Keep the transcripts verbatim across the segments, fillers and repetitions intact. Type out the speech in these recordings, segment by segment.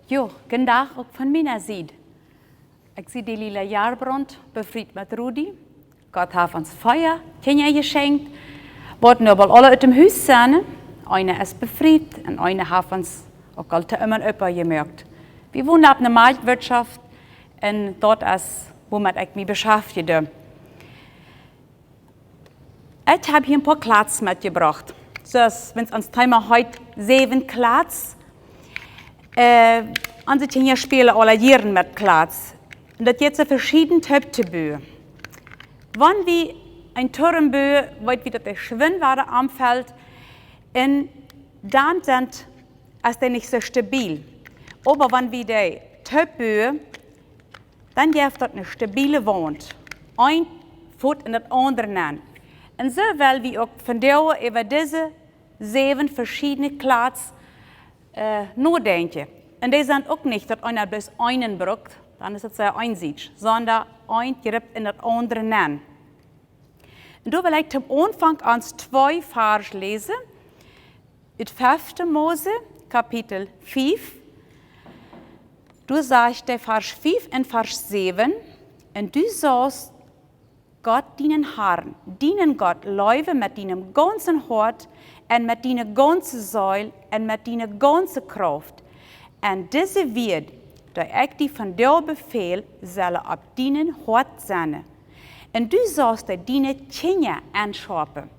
Jo, gooden Dach uk von miene Sied. Ekj sie Delila Jahrbrand, befriet met Rudi. Gott haft ons vea Kjinja jeschenkt, waut nu boolt aule ut dem Hus sent. Eena es befriet un eena haft ons uk aul to Oma un Opa jemoakt. Wie wonen opp eene Marktwirtschaft un daut es, wua ekj mie beschäftje. Ekj hab hia een poa Kjlatz metjebrocht. Soo aus wan ons Thema heet säwen Kjlatz. Äh, onse Kjinja spälen aule jieren met Kjlatz. Un daut jeft soo veschiedne Typen to buen. Wan wie een Turm buen, weet wie daut de Schwind wada omfelt. Un dan sent, es dee nich soo stabil. Oba wan wie dee toop buen, dan jeft daut eene stabile Waunt. Een Fot en daut aundre nenn. Un soo well wie uk vondoag äwa dise säwen veschiedne Kjlatz, äh, nodenkjen. Un dee sent uk nich daut eena bloos eenen brukt, dan es et sea eensiedich, sonda een jript en daut aundre nenn. Un doa well ekj toom Aunfank ons twee Varsch läsen. Ut fefte Mose, Kapitel fief. Doa sajcht de Varsch fief un Varsch säwen: "Un du saust Gott, dienen Herrn, dienen Gott, leewen met dienem gaunzen Hoat un met diene gaunze Seel un met diene gaunze Krauft. Un dise Wieed, dee ekj die vondoag befäl, sellen opp dienem Hoat sennen. Un du saust dee diene Kjinja enschoapen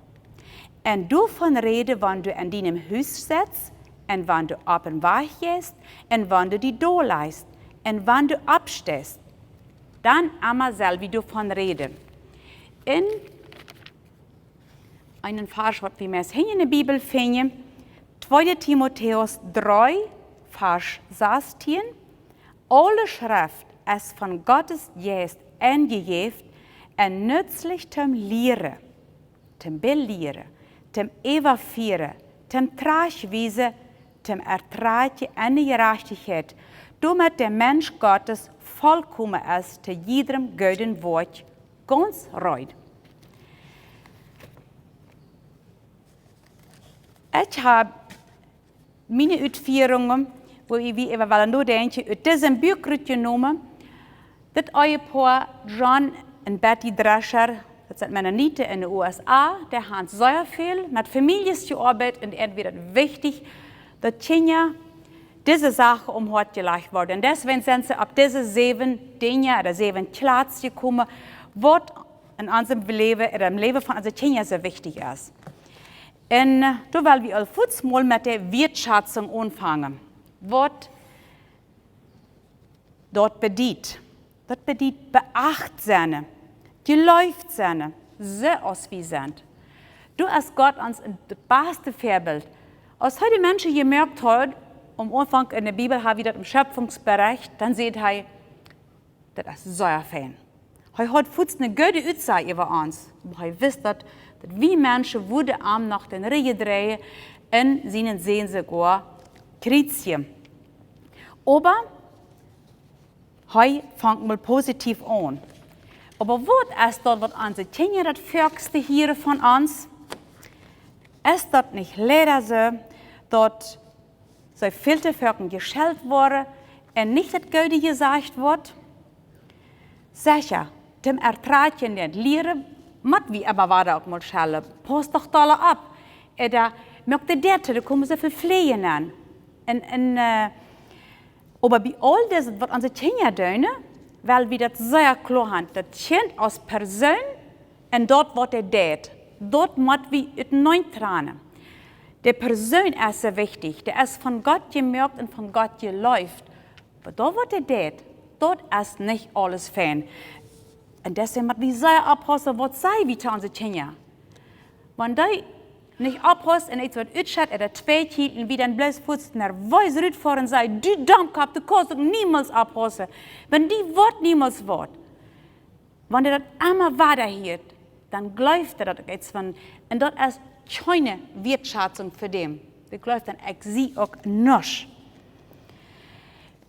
un doavon räden, wan du en dienem Hus setst, un wan du opp dän Wajch jeist, un wan du die dol lajchst, un wan du oppsteist." Dan emma sell wie doavon räden. En eenen Varsch, waut wie meist hinjen en de Bibel finjen, tweede Timotäus dree, Varsch sastieen: "Aule Schreft es von Gottes Jeist enjejäft un nutzlich toom Lieren, toom Belieren, toom Äwafieren, toom Trajchtwiesen, toom Ertratjen en de Jerajchtichkjeit, doamet de Mensch Gottes volkomen es, to jiedrem gooden Woakj gaunz reed." Ekj hab miene Utfierungen, woo wie äwa wellen nodenkjen, ut disen Buak rutjenomen. Dit Ehepoa, John un Betty Drescher, daut sent Mennoniten en de U S A, dee haben sea väl met Famieljes jeoabeit un an wia daut wichtich, daut Kjinja dise Sachen aum Hoat jelajcht worden. Un deswäajen sent see opp dise säwen Dinja ooda säwen Kjlatz jekomen, waut en onsem Läwen, en daut Läwen von onse Kjinja soo wichtich es. Un, äh, doa well wie aul fuaz mol met de Wertschätzung aunfangen. Waut daut bediet. Daut bediet beacht sennen, jeleeft sennen, soo aus wie sent. Doa es Gott ons een, daut baste Väabilt. Aus hee de Menschen jemoakt haud, aum Aunfank en de Bibel ha wie daut em Schöpfungsbericht, dan sajcht hee, daut es sea fein. Hee haud fuaz eene goode Utsaj äwa ons. Oba hee wist daut, daut wie Menschen wudden am noch dän Rigjen dreien un sienen Sän soogoa kjriezjen. Oba hee fangt mol positiev aun. Oba waut es daut, waut onse Kjinja daut foakste hieren von ons? Es daut nich leida soo, daut see väl to foaken jeschelt woaren un nich daut Goode jesajcht woat? Secha, toom Ertratjen, daut Lieren, mott wie oba wada uk mol schellen. Pauss doch dolla opp. Ooda moak de Däa too, doa komen soo väl Fleajen aun. Un, un, äh, oba bie aul daut, waut onse Kjinja doonen, well wie daut sea kloa haben. Daut Kjint aus Persoon un daut, waut hee deit, daut mott wie uteneen trannen. De Persoon es soo wichtich. Dee es von Gott jemoakt un von Gott jeleeft. Oba daut, waut hee deit, daut es nich aules fein. Un deswäajen mott wie sea oppaussen, waut saj wie to onse Kjinja. Wan dee nich oppaussen un eent waut utschett ooda twee Kjielen, wie dan bloos fuaz nerwees rutfoaren un sajen: "Du Domkopp, du kaust uk niemols oppaussen. Wan die woat niemols waut." Wan hee daut emma wada hieet, dan jleeft hee daut uk eent von, un daut es kjeene Wertschätzung fa däm. Dee jleeft dan, ekj sie uk nuscht.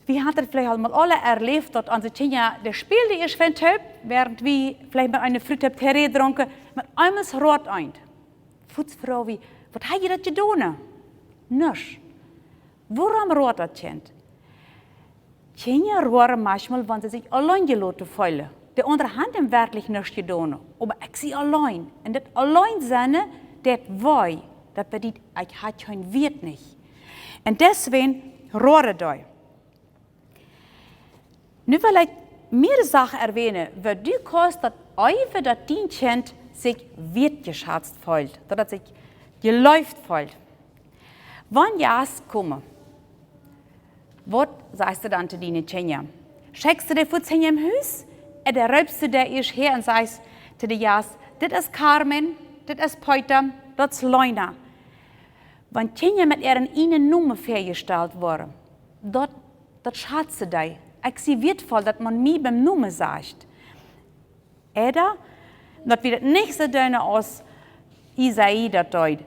Wie haben daut veleicht aul mol aule erläft, daut onse Kjinja, dee spälen ieescht fein toop, wäarent wie veleicht met eene Fru toop Tereré drunken, met eemol roat eent. Fuaz froag wie: "Waut hab jie daut jedonen?" Nuscht. Wuarom roat daut Kjint? Kjinja roaren maunchmol, wan see sikj auleen jeloten feelen. De aundre haben werkjlich nuscht jedonen, oba ekj sie auleen. Un daut auleen sennen, daut wee, daut bediet, ekj hab kjeen Wieet nich. Un deswäajen roaren dee. Nu well ekj mea Sachen erwähnen, woo du kaust daut äwen, daut dien Kjint sikj wieetjeschazt feelt, daut et sikj jeleeft feelt. Wan Jast komen, waut sajchst du dan to diene Kjinja? Schekjst du dee fuaz hinja em Hus? Ooda reepst du dee ieescht häa un sajchst to de Jast: "Dit es Carmen, dit es Peter, daut es Lena." Wan Kjinja met äaren ieejnen Nomen väajestalt woaren, daut, daut schazen dee. Ekj sie wieetvoll, daut maun mie biem Nomen sajcht. Ooda daut wie daut nich soo doonen aus Isai daut deed.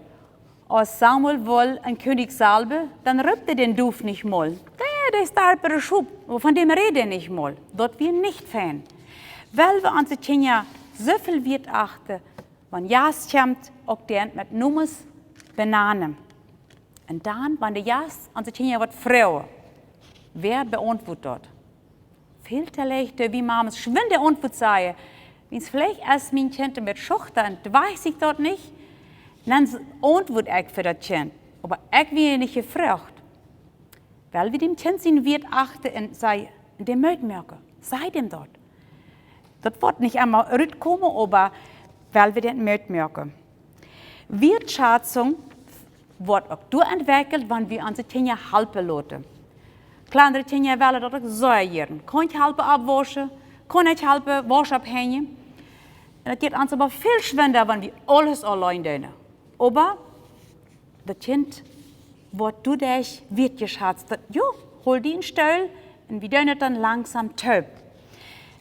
Aus Samuel wull een Kjennich salwen, dan reep hee dän Dof nich mol. Dee, dee stald bie de Schop, von däm räd hee nich mol. Daut wia nich fein. Well wie onse Kjinja soo väl Wieet achten, wan Jast kjemt, uk dee met Nomes benanen. Un dan, wan de Jast onse Kjinja waut froagen, wäa beauntwuat daut? Väl to leicht, wie Mames schwind de Auntwuat sajen. Wiels veleicht es mien Kjint een bät schuchtren un deit sikj daut nich, dan s-, auntwuat ekj fa daut Kjint. Oba ekj wia nich jefroacht. Well wie däm Kjint sien Wieet achten un saj, däm Moot moaken. Saj däm daut. Daut woat nich emma rutkomen, oba well wie däm Moot moaken. Wieetschatzung woat uk doa entwekjelt, wan wie onse Kjinja halpen loten. Kjlandre Kjinja wellen daut uk sea jieren. Kaun ekj halpen aufwauschen? Kaun ekj halpen Wausch opphenjen? Un daut jeit ons oba väl schwinda, wan wie aules auleen doonen. Oba daut Kjint woat doaderch wieetjeschazt. Daut, jo, hol die een Stool un wie doonen daut dan langsom toop.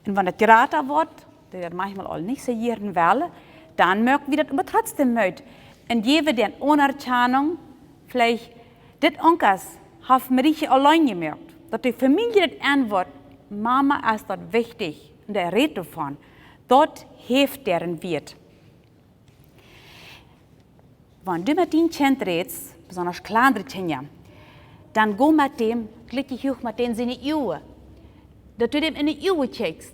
Un wan daut jrata woat, dee daut maunchmol aul nich soo jieren wellen, dan moaken wie daut oba trotzdäm Moot. Un jäwen dän Aunerkjanunk, veleicht: "Dit, Onkel, haft Marietje auleen jemoakt." Daut de Famielje daut enwoat: "Mama es daut wichtich." Un dee rät doavon. Daut jeft dän Wieet. Wan du met dien Kjint rätst, besonda kjlandre Kjinja, dan go met däm jlikj huach met däm siene Uagen. Daut du däm enne Uagen kjikjst,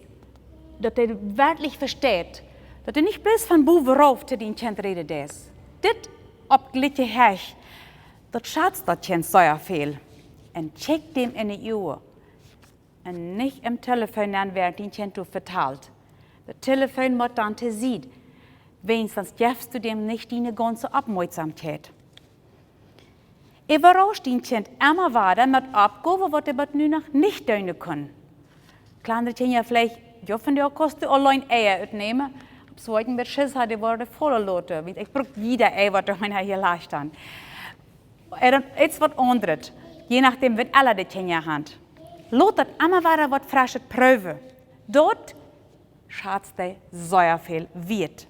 daut hee werkjlich vesteit, daut du nich bloos von bowen rauf to dien Kjint räden deist. Dit opp jlikje Hecht, daut schazt daut Kjint sea väl. Un kjikj däm enne Uagen. Un nich em Telefon nenn, wäarent dien Kjint doa vetalt. De Telefon mott dan to Sied. Weens sonst jefst du däm nich diene gaunze Oppmoakjsomkjeit. Äwarasch dien Kjint emma wada met Oppgowen, waut dee bat nu noch nich doonen kunn. Kjlandre Kjinja veleicht: "Jo, vondoag kaust du auleen Eia utnämen." Opp soo een bät Schiss haud, dee woaren faulen loten. Wiels ekj bruck jieda Ei, waut doa hia lajcht dan. Ooda dan ieescht waut aundret, je nodäm, waut aula de Kjinja haben. Lot daut emma wada waut Freschet proowen. Daut schazt dee sea väl Wieet.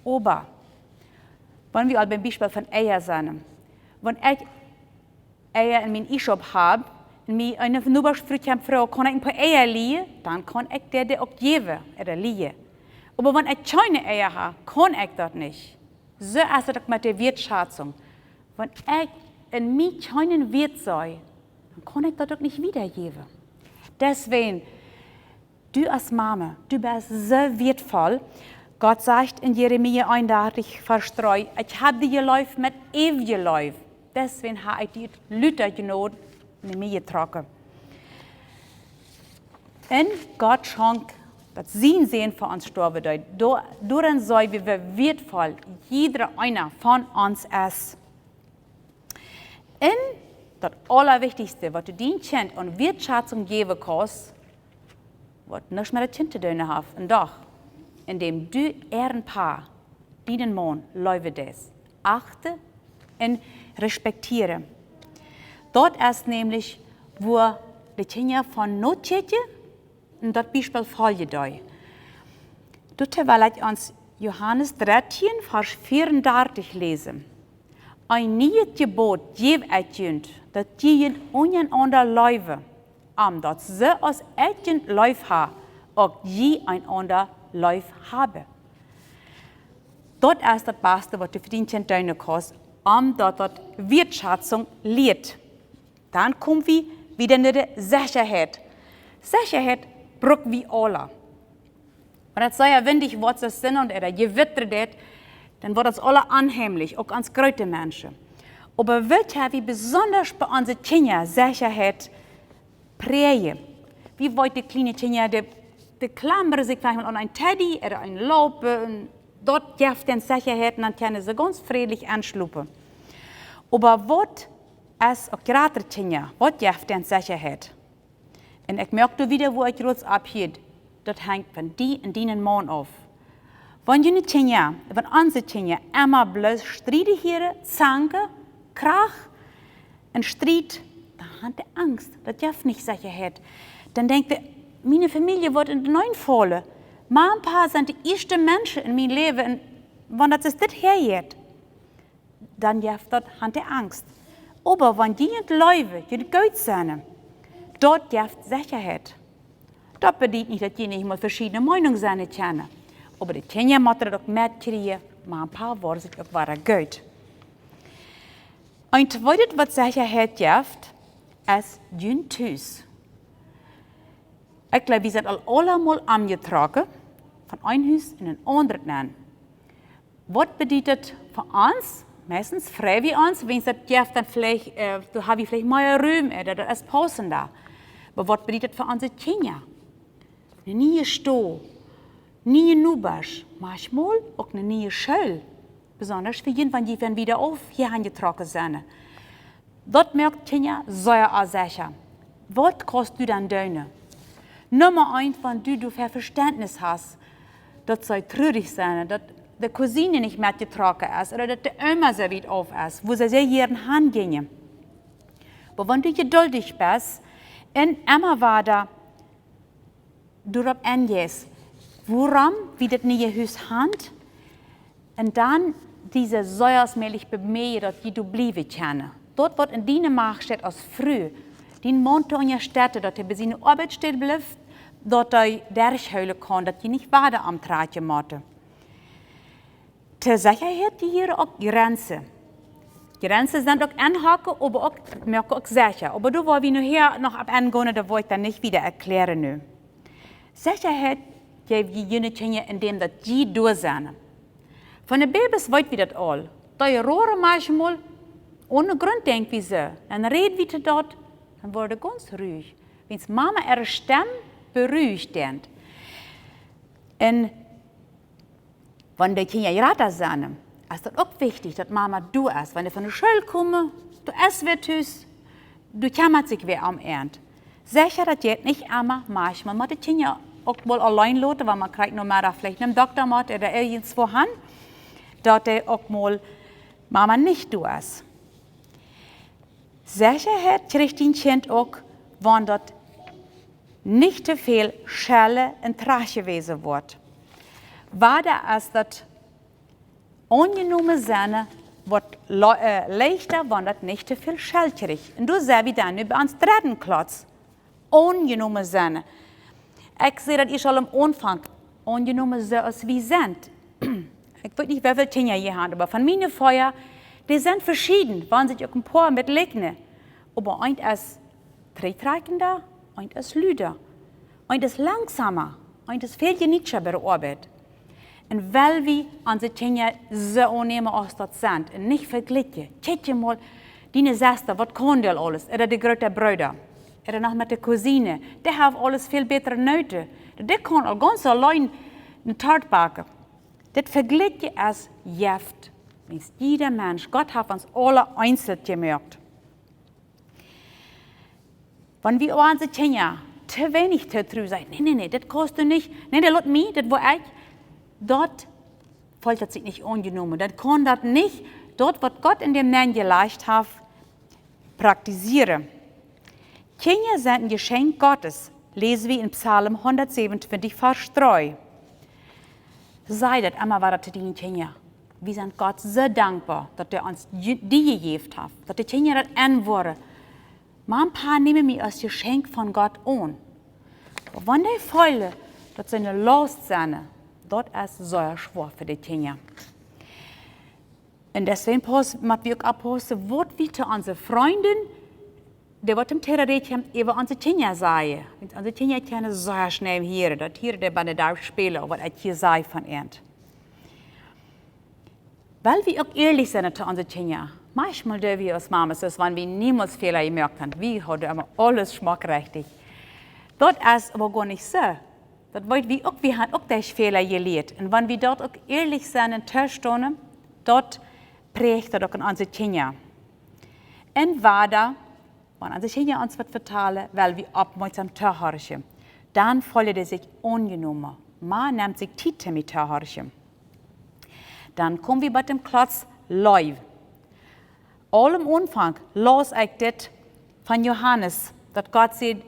Oba, wan wie aul biem Biespel von Eia sent, wan ekj Eia en mien Ieschaup hab, un mie eene Nobasch Fru kjemt froagen: "Kaun ekj een poa Eia lieen?", dan kaun ekj dee, dee uk jäwen, ooda lieen. Oba wan ekj kjeene Eia hab, kaun ekj daut nich. Soo es et uk met de Wieetschatzung. Wan ekj en mie kjeenen Wieet see, dan kaun ekj daut uk nich wiedajäwen. Deswäajen, du aus Mama, du best soo wieetvoll. Gott sajcht en Jeremia eenundartich, Varsch dree: "Ekj hab die jeleeft met eewje Leew. Deswäajen hab ekj die ut luta Jnod no mie jetrocken." Un Gott schonk, daut sien Sän fa ons stoawen deed. Do-, doaraun seenen wie, woo wieetvoll jieda eena von ons es. Un daut aulawichtichste, waut du dien Kjint aun Wieetschatzung jäwen kaust, waut nuscht met daut Kjint to doonen haft, un doch, endäm du äaren Pa, dienen Maun, leewen deist, achten un respektieren. Daut es nämlich, woo de Kjinja von notkjikjen un daut Biespel foljen doonen. Doatoo well ekj ons Johanes dartieen, Varsch veeaundartich läsen. "Een nieet Jebot jäw ekj junt, daut jie junt unjarenaunda leewen, om daut soo aus ekj junt leef hab, uk jie eenaunda leef haben." Daut es daut baste, waut du fa dien Kjint doonen kaust, om daut daut Wieetschatzung lieet. Dan kom wie Wie dän de Sechaheit. Sechaheit bruck wie aula. Wan daut sea windich woat, soo es Senn un ea jewittret, dan woat ons aula onheemlich, uk ons groote Menschen. Oba wie haben besondasch bie onse Kjinja Sechaheit präajen. Wie weeten, de kjliene Kjinja, dee, dee klaumren sikj veleicht mol aun een Teddy ooda een Laupe, un daut jeft dän Sechaheit, un dan kjennen see gaunz frädlich enschlopen. Oba waut es uk jratre Kjinja, waut jeft dän Sechaheit? Un ekj moak doa wada, wua ekj jrods opphilt, daut henjt von die un dienen Maun auf. Wan june Kjinja, wan onse Kjinja emma bloos Striet hieren, zanken, Krach un Striet, dan haben dee Angst, daut jeft nich Sechaheit. Dan denkjen dee, miene Famielje woat enenn faulen. Mama un Papa sent de ieeschte Menschen en mien Läwen, un wan daut es dit häajeit, dan jeft daut, haben dee Angst. Oba wan dee junt leewen, junt goot sent, daut jeft Sechaheit. Daut bediet nich, daut jie nich mol veschiedne Meenungen sennen kjennen. Oba de Kjinja motten daut uk metkjrieen, Mama un Papa woaren sikj uk wada goot. Een tweedet, waut Sechaheit jeft, es jun Tus. Ekj jleew, wie sent aul aula mol omjetrocken, von een Hus en een aundret nenn. Waut bediet daut fa ons? Meistens frei wie ons, wan daut jeft, dan veleicht, äh, doa haben wie veleicht mea Rum, äh, daut es paussenda. Oba waut bediet daut fa onse Kjinja? Eene niee Stow, niee Nobasch, maunchmol uk eene niee School. Besondasch fa jun, wan jie von wieda auf hia aunjetrocken sent. Daut moakt Kjinja sea onsecha. Waut kaust du dan doonen? Numma eent, wan du doafäa Vestentnis hast, daut see trurich sent, daut de Cousine nich metjetrocken es, ooda daut de Oma soo wiet auf es, wua see sea jieren han jinjen. Oba wan du jeduldich best un emma wada doaropp enjeist, wuarom wie daut niee Hus haben, un dan dise sea mäajlich bemeejen, daut jie doa bliewen kjennen. Daut waut en diene Macht steit aus Fru, dien Maun to unjastetten, daut hee bie siene Oabeitsstäd blift, daut hee derchhoolen kaun, daut jie nich wada aum Trakje motten. To Sechaheit jehieren uk Jrenzen. Jrenzen sent uk enhaken, oba uk, moaken uk secha. Oba doa woa wie nohäa noch opp engonen, daut woa ekj dan nich wieda erkjlären nu. Sechaheit jeef jie june Kjinja, endäm daut jie doa sent. Von de Babys weet wie daut aul. Dee roaren maunchmol onen Grunt, denkj wie soo. Dan räd wie to daut, dan woat et gaunz ruhich. Wiels Mama äare Stemm beruhigt deit. Un wan de Kjinja jrata sent, es daut uk wichtich, daut Mama doa es. Wan dee von de School komen, doa es wäa tus, doa kjemmat sikj wäa om an. Secha, daut jeit nich emma, maunchmol mott de Kjinja uk mol auleen loten, wan eena krakjt Nomedach veleicht nom Dokta mott ooda irjentwua han, daut dee uk mol Mama nich doa es. Sechaheit kjricht dien Kjint uk, wan daut nich too väl schellen un trajcht jewast woat. Wada es daut aunjenomen sennen, woat le-, äh, leichta, wan daut nich too väl Schell kjricht. Un doa sent wie dan nu bie ons dredden Klotz. Aunjenomen sennen. Ekj säd daut ieescht aul aum Aunfank. Aunjenomen soo aus wie sent. Ekj weet nich, woo väl Kjinja jie haben, oba von miene vea, dee sent veschieden, wan sikj uk een poa met likjnen. Oba eent es trigjtrakjenda, eent es luda, eent es langsoma, eent es väl jenietscha bie de Oabeit. Un well wie onse Kjinja soo aunnämen aus daut sent un nich vejlikjen. Kjikj mol, diene Sesta, waut kaun dee aules? Ooda de groota Brooda. Ooda noch met de Cousine. Dee haft aules väl bätre Noten. Dee kaun aul gaunz auleen eene Tort backen. Dit Vejlikjen es Jeft. Wiels jieda Mensch, Gott haft ons aule eenzeln jemoakt. Wan wie onse Kjinja too weinich totru sajen, nä, nä, nä, daut kaust du nich, nä, daut lot mie, daut woa ekj, daut feelt daut sikj nich aunjenomen. Dan kaun daut nich, daut waut Gott en däm nenjelajcht haft, praktizieren. Kjinja sent een Jeschenkj Gottes, läsen wie en Psalm hundatsäwenuntwintich, Varsch dree. Saj daut emma wada to diene Kjinja. Wie sent Gott soo dankboa, daut hee ons je-, die jejäft haft, daut de Kjinja daut enwoaren. Mama un Papa nämen mie aus Jeschenkj von Gott aun. Oba wan dee feelen, daut see eene Laust sent, daut es sea schwoa fa de Kjinja. Un deswäajen paus-, mott wie uk oppaussen, waut wie to onse Frind Dee woat em Terrorieet äwa onse Kjinja sajen. Wiels onse Kjinja kjennen sea schnell hieren, daut hieren dee bie de Dauf spälen, waut ekj hia saj von an. Well wie uk ierlich sennen to onse Kjinja. Maunchmol doo wie aus Mamas, aus wan wie niemols Fäla jemoakt haben. Wie hauden emma aules schmock rajcht. Daut es oba goanich soo. Daut weet wie uk, wie haben uk derch Fäla jelieet. Un wan wie doa uk ierlich sennen un tostonen, daut präacht daut uk aun onse Kjinja. Un wieda, wan onse Kjinja ons waut vetalen, well wie oppmoakjsom tohorchen. Dan feelen dee sikj aunjenomen. Mama nemt sikj Tiet, om mie to horchen. Dan kome wie bie dän Klotz Leew. Aul aum Aunfank laus ekj dit von Johanes, daut Gott sajcht: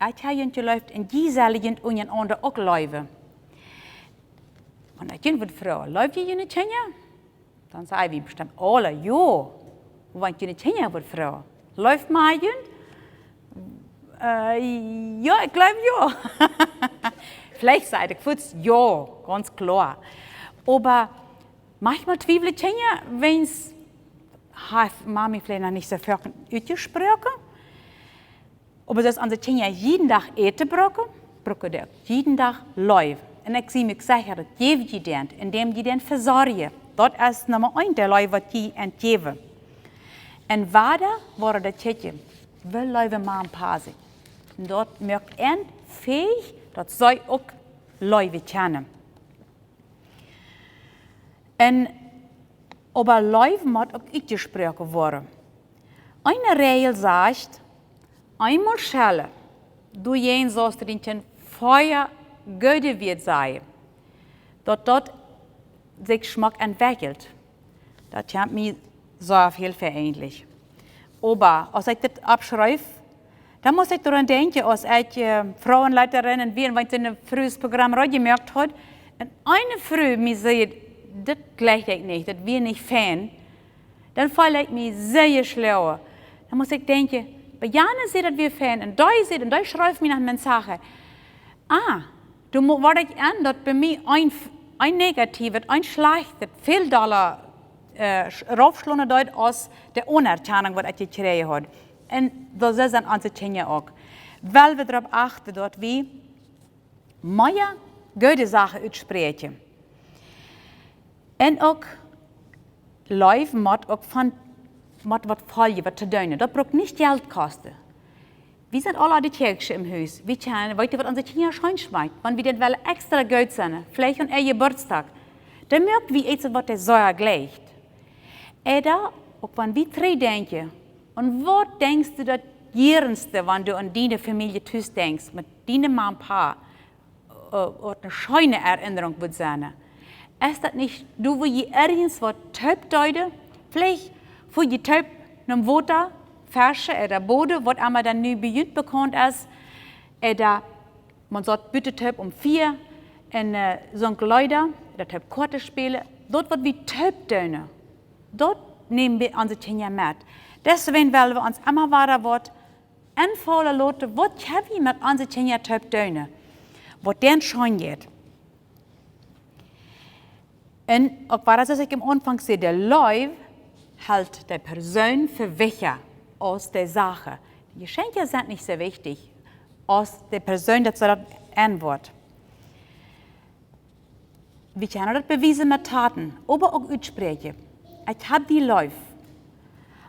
"Ekj hab junt jeleeft un jie sellen junt unjarenaunda uk leewen." Wan ekj junt wudd froagen: "Leeft jie june Kjinja?" Dan saj wie bestemmt aule: "Jo." Wan ekj june Kjinja wudd froagen: "Leeft Mama junt?" "Äh, jo, ekj jleew jo." Veleicht saj ekj fuaz jo, gaunz kloa. Oba maunchmol twiewlen Kjinja, wiels haft Mama veleicht noch nich soo väl utjesproaken. Oba soo aus onse Kjinja jieden Dach Äten brucken, brucken dee uk jieden Dach Leew. Un ekj sie mie secha, daut jäw jie dee, endäm jie dee vesorjen. Daut es Numma eent, de Leew, waut jie an jäwen. Un wieda woaren dee kjikjen, woo leewen Mama un Papa an. Un daut moakt an fähich, daut see uk leewen kjennen. Un oba Leew mott uk utjesproaken woaren. Eene Räajel sajcht: "Eemol schellen, doajäajen saust du dien Kjint vea goode Wieed sajen, daut daut sikj schmock entwekjelt." Daut kjemt mie soo väl veräajentlich. Oba aus ekj dit oppschreef, dan must ekj doaraun denkjen, aus ekj, äh, Fruenleiterin wia un wan ekj een Fruesprogramm reed jemoakt haud, un eene Fru mie säd: "Dit jleich ekj nich, daut wia nich fein." Dan feeld ekj mie sea schlajcht. Dan must ekj denkjen, bie jane säd, daut wia fein, un dee säd, un dee schreef mie noch Mensagen. Ah, doa mo-, wort ekj en, daut bie mie een, een negatiewet, een schlajchtet, väl dolla, äh, sch-, raufschlonen deed aus de Aunerkjanunk, waut ekj jekjräajen haud. Un daut es aun onse Kjinja uk. Well wie doaropp achten, daut wie mea goode Sachen utspräakjen. Un uk Leew mott uk von, mott waut foljen, waut to doonen. Daut brukt nich Jelt kosten. Wie sent aule de Kjäakjsche em Hus. Wie kjennen, weet jie, waut onse Kjinja scheen schmakjt? Wan wie dan wellen extra goot sennen, veleicht aun äa Jeburtsdach, dan moak wie eent, waut dee sea jleicht. Ooda uk wan wie trigj denkjen, un waut denkjst du daut jiernste, wan du aun diene Famielje tus denkjst, met diene Mama un Papa, äh, waut eene scheene Erinnerunk wudd sennen? Es daut nich, du, wua jie irjens waut toop deeden? Veleicht wua jie toop nom Wota, Fesch ooda Boden, waut emma dan nu bie junt bekaunt es, ooda maun saut buten toop om Fia un, äh, sunk Leeda, ooda toop Koaten spälen, daut waut wie toop doonen, daut nämen wie onse Kjinja met. Deswäajen wellen wie ons emma wada waut enfaulen loten, waut kjenn wie met onse Kjinja toop doonen, waut dan scheen jeit. Un uk wada, soo aus ekj aum Aunfank säd, de Leew helt de Persoon fa wichtja aus de Sachen. De Jeschenkja sent nich soo wichtich aus de Persoon, daut see daut enwoat. Wie kjennen daut bewiesen met Taten, oba uk utspräakjen. Ekj hab die leef.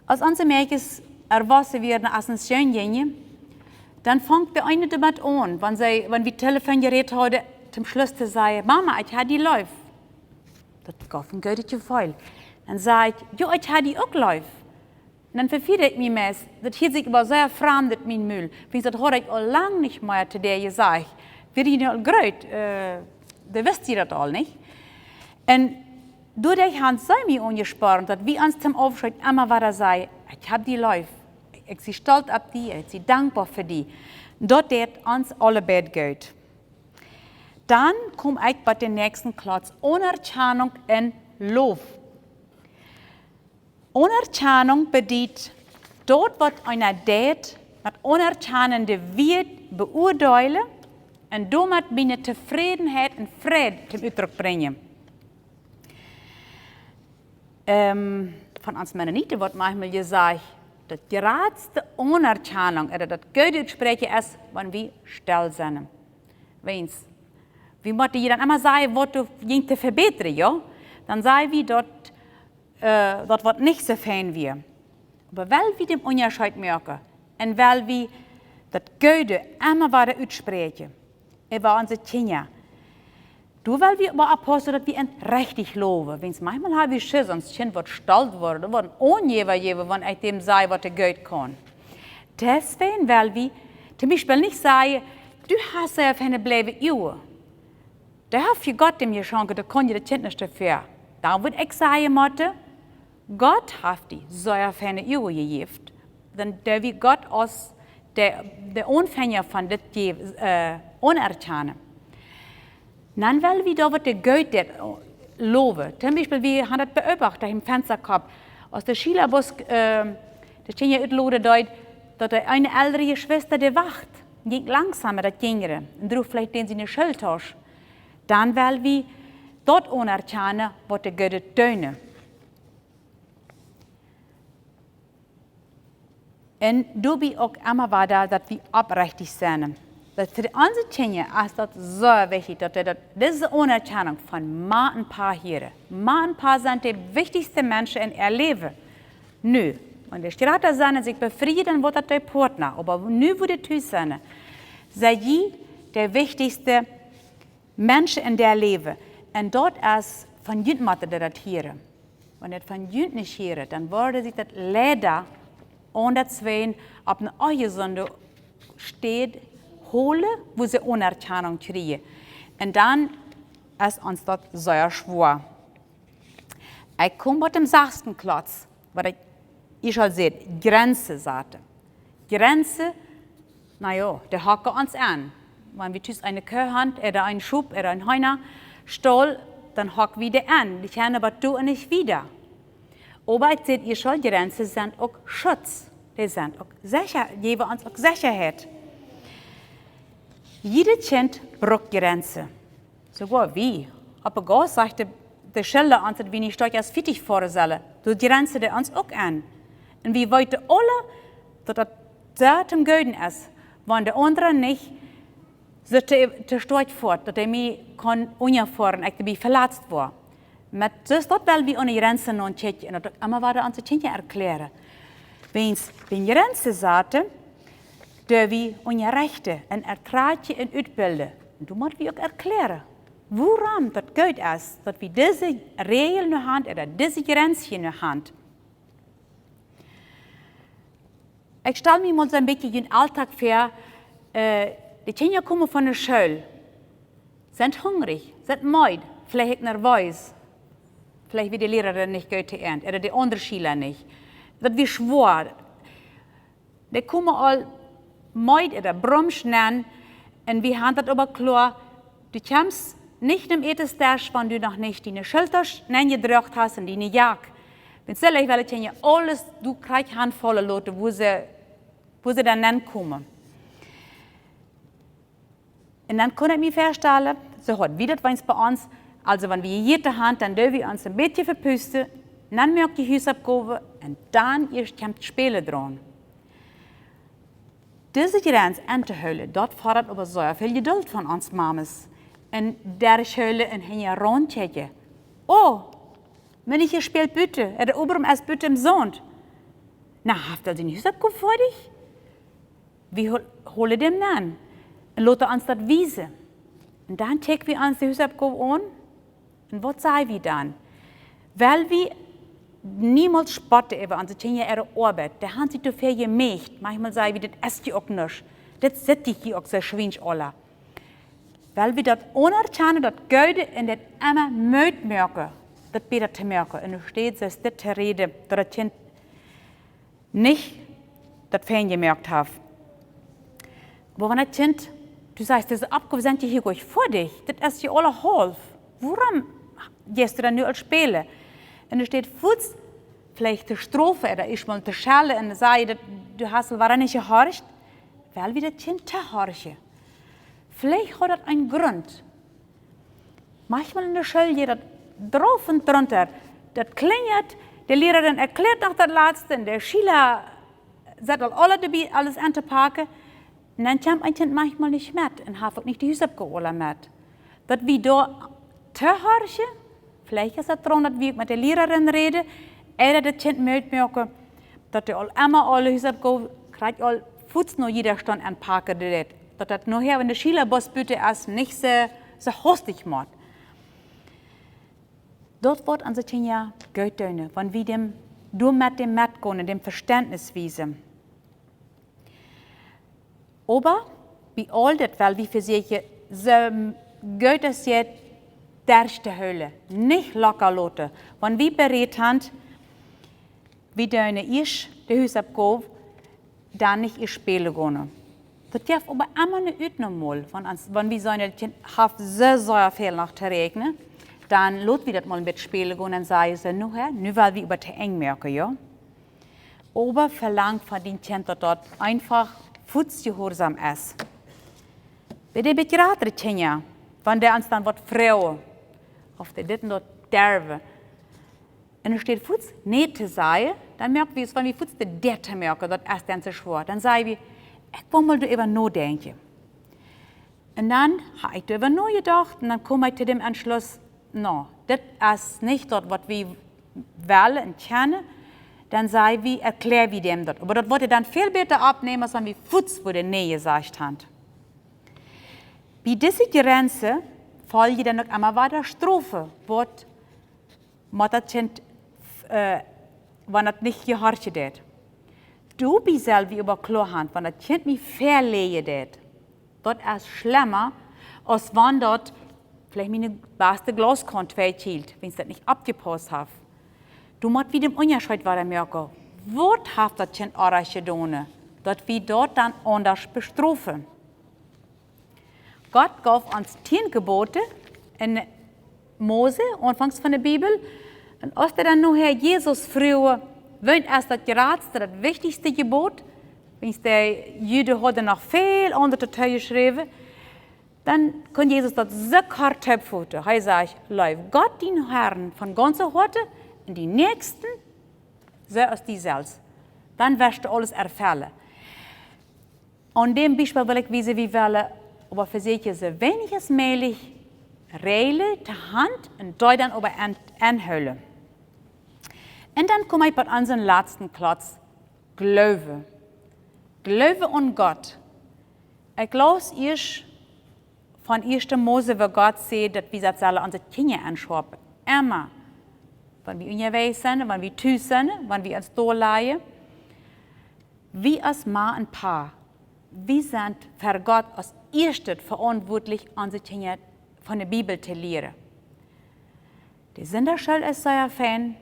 Aus onse Mäakjes erwossen wieren, aus see no School jinjen, dan funk de eene doamet aun, wan see, wan wie Telefon jerät hauden, toom Schluss to sajen: "Mama, ekj hab die leef." Daut jeef een goodet Jefeel. Dan säd ekj: "Jo, ekj hab die uk leef." Un dan vefieed ekj mie meist, daut hieed sikj oba sea framd ut mien Mul. Wiels daut haud ekj aul lang nich mea to dee jesajcht. Wia dee nu aul groot, äh, dan wist dee daut aul nich. Un doaderch haud see mie aunjespornt, daut wie ons toom Aufscheet emma wada säden: "Ekj hab die leef. Ekj sie stolt opp die, ekj sie dankboa fa die." Daut deed ons aule beid goot. Dan kom ekj bie dän näakjsten Klotz: Aunerkjanunk un Loff. Aunerkjanunk bediet, daut waut eena deit met aunerkjanende Wieed beuadeelen un doamet miene Tofrädenheit un Freid toom Utdruck brinjen. Ähm, von ons Mennoniten woat maunchmol jesajcht: De jratste Aunerkjanunk, ooda daut Goodet utspräakjen es, wan wie stell sent. Wiels, wie motten je dan emma sajen, waut doa jinkj to vebätren, jo? Dan saj wie daut, äh, daut waut nich soo fein wia. Oba wiels wie dän Unjascheet moaken un wiels wie daut Goode emma wada utspräakjen, äwa onse Kjinja, doa well wie oba oppaussen, daut wie an rechtich lowen. Wiels maunchmol ha wie Schiss, ons Kjint woat stolt woaren, daut woat een Aunjäwa jäwen, wan ekj däm saj, waut hee goot kaun. Deswäajen well wie toom Biespel nich sajen: "Du hast sea feine bleiwe Uagen." Doa haft je Gott däm jeschonken, doa kaun je daut Kjint nuscht doafäa. Dan wudd ekj sajen motten: "Gott haft die sea feine Uagen jejäft." Dan doo wie Gott aus de, de Aunfänja von dit je, äh, aunerkjanen. Dan well wie doa waut dee goot deit, äh, lowen. Toom Biespel, wie han daut beobacht, doa em Fenstakopp. Aus de Schielabus, äh, de Kjinja utloden deed, daut de eene eldre Jeschwista, dee wacht, jinkj langsamer, daut jinjre, un druach veleicht dän siene Schooltausch. Dan well wie daut aunerkjanen, waut dee Goodet doonen. Un doabie uk emma wada, daut wie opprechtich sent. Daut fa onse Kjinja es daut sea wichtich, daut dee daut, dise Aunerkjanunk von Ma un Pa hieren. Ma un Pa sent de wichtichste Menschen en äa Läwen. Nu, wan dee jrata sent un sikj befrieen, dan woat daut de Partner. Oba nu, wua dee tus sent, sent jie de wichtichste Menschen en äa Läwen. Un daut es von junt motten dee daut hieren. Wan dee daut von junt nich hieren, dan woaren see daut leida aun daut Zween opp eene onjesunde Städ holen, wua see Aunerkjanunk kjrieen. Un dan es ons daut sea schwoa. Ekj kom bie dän sassten Klotz, waut ekj ieescht aul säd, Jrenzen saten. Jrenzen, na jo, dee hocken ons aun. Wan wie tus eene Koo han, ooda een Schop, ooda een Heenastaul, dan hock wie dee aun. Dee kjennen oba doa nich wieda. Oba ekj säd ieescht aul, Jrenzen sent uk Schutz. Dee sent uk secha, jäwen ons uk Sechaheit. Jiedet Kjint brukt Jrenzen. Soogoa wie. Opp de Gauss sajcht de, de Schilda ons, daut wie nich stoakja aus fieftich foaren sellen. Doa jrenzen dee ons uk aun. Un wie weeten aule, daut daut sea toom Gooden es, wan de aundra nich soo to, to stoakj foat, daut hee mie kaun unjafoaren, ekj doabie veletzt woa. Met soo daut well wie aun de Jrenzen nopp kjikjen un daut uk emma wada onse Kjinja erklären. Wiels, wan Jrenzen saten, doo wie unjarechten un ertrakjen un utbilden. Un doa mott wie uk erklären, wuarom daut goot es, daut wie dise Räajel nu han, ooda dise Jrenz hia nu han. Ekj stal mie mol soo een bät dän Auldach väa, äh, de Kjinja komen von de School, sent hungrich, sent meed, veleicht nerwees, veleicht wia de Lierarin nich goot to an, ooda de aundre Schiela nich. Daut wia schwoa. Dee komen aul meed ooda brumsch nenn, un wie han daut oba kloa, du kjemst nich nom Ätensdesch, wan du noch nich diene Schooltausch nennjedroagen hast un diene Jack. Wan see veleicht wellen, kjenn jie aules doa krakjt hanfaulen loten, wua see, wua see dan nenkomen. Un dan kunn ekj mie väastalen, soo haud wie daut weens bie ons, aulsoo wan wie jejäten han, dan doo wie ons een bät vepusten, dan moak wie Husoppgow un dan ieescht kjemt Spälen draun. Dise Jrenz auntohoolen, daut foddat oba sea väl Jedult von ons Mames. Un derchhoolen un hinjaraun kjikjen. Oh, Minnichje spält buten, ooda Obrom es buten em Saunt. Na, haft hee siene Husoppgow foadich? Wie hol-, hoolen däm nenn un loten ons daut wiesen. Un dan kjikj wie ons de Husoppgow aun. Un waut saj wie dan? Well wie niemols spotten äwa onse Kjinja äare Oabeit. Dee han sikj doafäa jemoakt. Maunchmol saj wie, daut es je uk nuscht. Daut sitt je uk soo schwiensch aula. Well wie daut aunerkjanen, daut Goode, un daut emma Moot moaken, daut bäta to moaken. Un enne Städ soo aus dit to räden, daut daut Kjint nich daut fein jemoakt haft. Oba wan daut Kjint, du sajchst, dise Oppgow sent je hia goanich foadich, daut es je aula haulf. Wuarom jeist du dan nu aul spälen? Un enne Städ fuaz veleicht to strofen ooda ieescht mol to schellen un sajen, daut, du hast aul wada nich jehorcht, well wie daut Kjint tohorchen. Veleicht haft daut eenen Grunt. Maunchmol enne School jeit daut drauf un drunter. Daut klinjat, de Lierarin erkjläat noch daut latste un de Schiela Sett aul aule doabie, aules auntopaken. Un dan kjemt een Kjint maunchmol nich met un haft uk nich de Husoppgow aula met. Daut wie doa toohorchen, veleicht es daut doaraun, daut wie uk met de Lierarin räden, ooda daut Kjint moakjen, daut dee aul emma aule Husoppgow krakjt aul fuaz no jieda Stund aunpaken deit. Daut daut nohäa, wan de Schielabus buten es, nich soo, soo hastich mott. Daut woat onse Kjinja goot doonen, wan wie däm, doa met däm metgonen, däm Vestentnis wiesen. Oba bie aul daut well wie vesieekjen, soo goot aus daut derchtoohoolen, nich lockaloten. Wan wie berät haben, wie doonen ieescht de Husoppgow, dan nich ieescht spälen gonen. Daut jeft oba emma eene Utnom mol, wan ons, wan wie seenen, daut Kjint haft soo, soo väl noch to räakjnen, dan lot wie daut mol een bät spälen gonen un sajen see: "Nu, hä, nu well wie oba to Enj moaken, jo?" Oba velang von dien Kjint, daut daut eefach fuaz jehuarsom es. Bie de bät jratre Kjinja, wan dee ons dan waut froagen, auf dee dit un daut derwen, un doa steit fuaz nä to sajen, dan moak wie, wan wie fuaz de Däa toomoaken, daut es dan soo schwoa. Dan saj wie: "Ekj well mol doaräwa nodenkjen." Un dan hab ekj doaräwa nojedocht un dan kom ekj to däm Entschluss: "No, dit es nich daut, waut wie wellen un kjennen." Dan saj wie, erkläa wie däm daut. Oba daut woat hee dan väl bäta oppnämen, aus wan wie fuaz wudden nä jesajcht haben. Bie dise Jrenzen foljen dan uk emma wada Strofen, waut met daut Kjint, äh, wan daut nich jehorchen deit. Doabie sell wie oba kloa haben, wan daut Kjint mie veläajen deit, daut es schlemma, aus wan daut veleicht miene baste Glauskaan twei kjielt, wan daut nich oppjepaust haft. Doa mott wie dän Unjascheet wada moaken. Waut haft daut Kjint oajch jedonen, daut wie daut dan aundasch bestrofen? Gott jeef ons tieen Jeboten en Mose, aunfangs von de Bibel. Un aus hee dan nohäa Jesus fruach, waut es daut jratste, daut wichtichste Jebot, wiels de Juden hauden noch väl aundre doatoo jeschräwen, dan kunn Jesus daut soo kort toopfoten. Hee säd: "Leew Gott, dienen Herrn, von gaunzem Hoaten un dien Näakjsten soo aus die selfst." Dan woascht du aules erfellen. Aun däm Biespel well ekj wiesen, wie wellen oba vesieekjen, soo weinich aus mäajlich Räajlen to haben un dee dan oba aun, aunhoolen. Un dan kom ekj bie onsen latsten Klotz, Gloowen. Gloowen aun Gott. Ekj laus ieescht von ieeschte Mose, wua Gott sajcht, daut wie daut sellen onse Kjinja enschoapen. Emma. Wan wie unjawäajes sent, wan wie tus sent, wan wie ons dol lajen. Wie aus Ma un Pa, wie sent fa Gott aus ieeschtet veauntwuatlich, onse Kjinja von de Bibel to lieren. De Sindachschool es sea fein,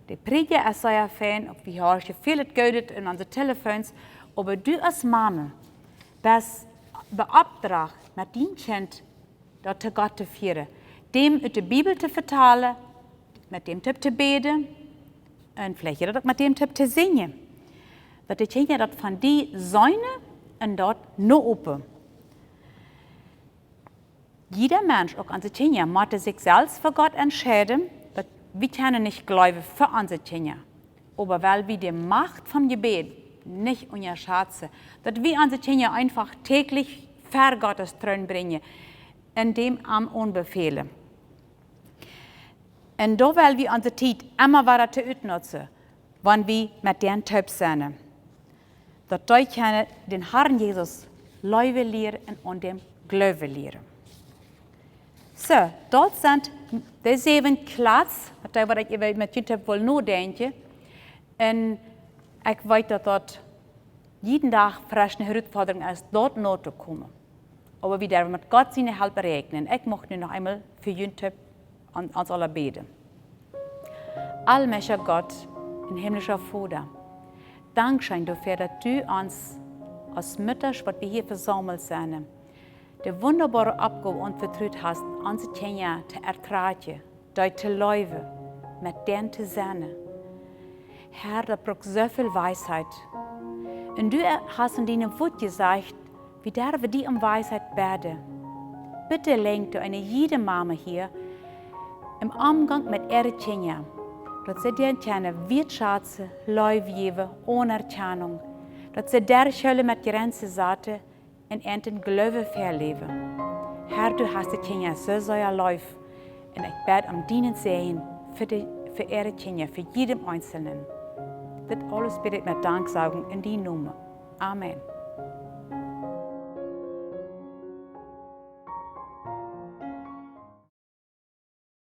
de Prädja es sea fein, uk wie haben väl Goodet en onse Telefons, oba du aus Mame best beopdracht, met dien Kjint daut to Gott to fieren, däm ut de Bibel to vetalen, met däm toop to bäden un veleicht daut uk met däm toop to sinjen. Daut de Kjinja daut von die seenen un daut noopen. Jieda Mensch, uk onse Kjinja, mott sikj selfst fa Gott entscheiden, daut wie kjennen nich gloowen fa onse Kjinja. Oba well wie de Macht vom Jebäd nich unjaschazen, daut wie onse Kjinja eefach däajlich ver Gottes Troon brinjen un däm am aunbefälen. Un doa well wie onse Tiet emma wada to utnutzen, wan wie met dän toop sent. Daut dee kjennen dän Herrn Jesus leewen lieren un aun däm gloowen lieren. Soo, daut sent de säwen Klatz, waut ekj, waut ekj met junt hab wullt nodenkjen. Un ekj weet, daut daut jieda Dach fresch eene Herausforderung es, daut notokomen. Oba wie derwen met Gott siene Help räakjnen. Ekj mucht nu noch eemol fa junt aun, ons aula bäden. Allmächtja Gott un himmlischa Voda, dankscheen doafäa, daut du ons aus Muttasch, waut wie hia vesaumelt sent, de wundaboare Oppgow aunvetrut hast, onse Kjinja to ertrakjen, dee to leewen, met dän to sennen. Herr, daut brukt soo väl Weisheit. Un du hast en dien Wuat jesajcht, wie derwen die om Weisheit bäden. Bitte lenkj du eene jiede Mame hia em Omgank met äare Kjinja, daut see die kjennen wieetschazen, Leew jäwen, Aunerkjanunk, Daut see derchhoolen met Jrenzen saten un an dän Gloowen veläwen. Herr, du hast de Kjinja soo sea leef. Un ekj bäd om dienen Säajen fa de, fa äare Kjinja, fa jiedem Eenselnen. Dit aules bäd ekj met Danksagen en dienen Nomen. Amen.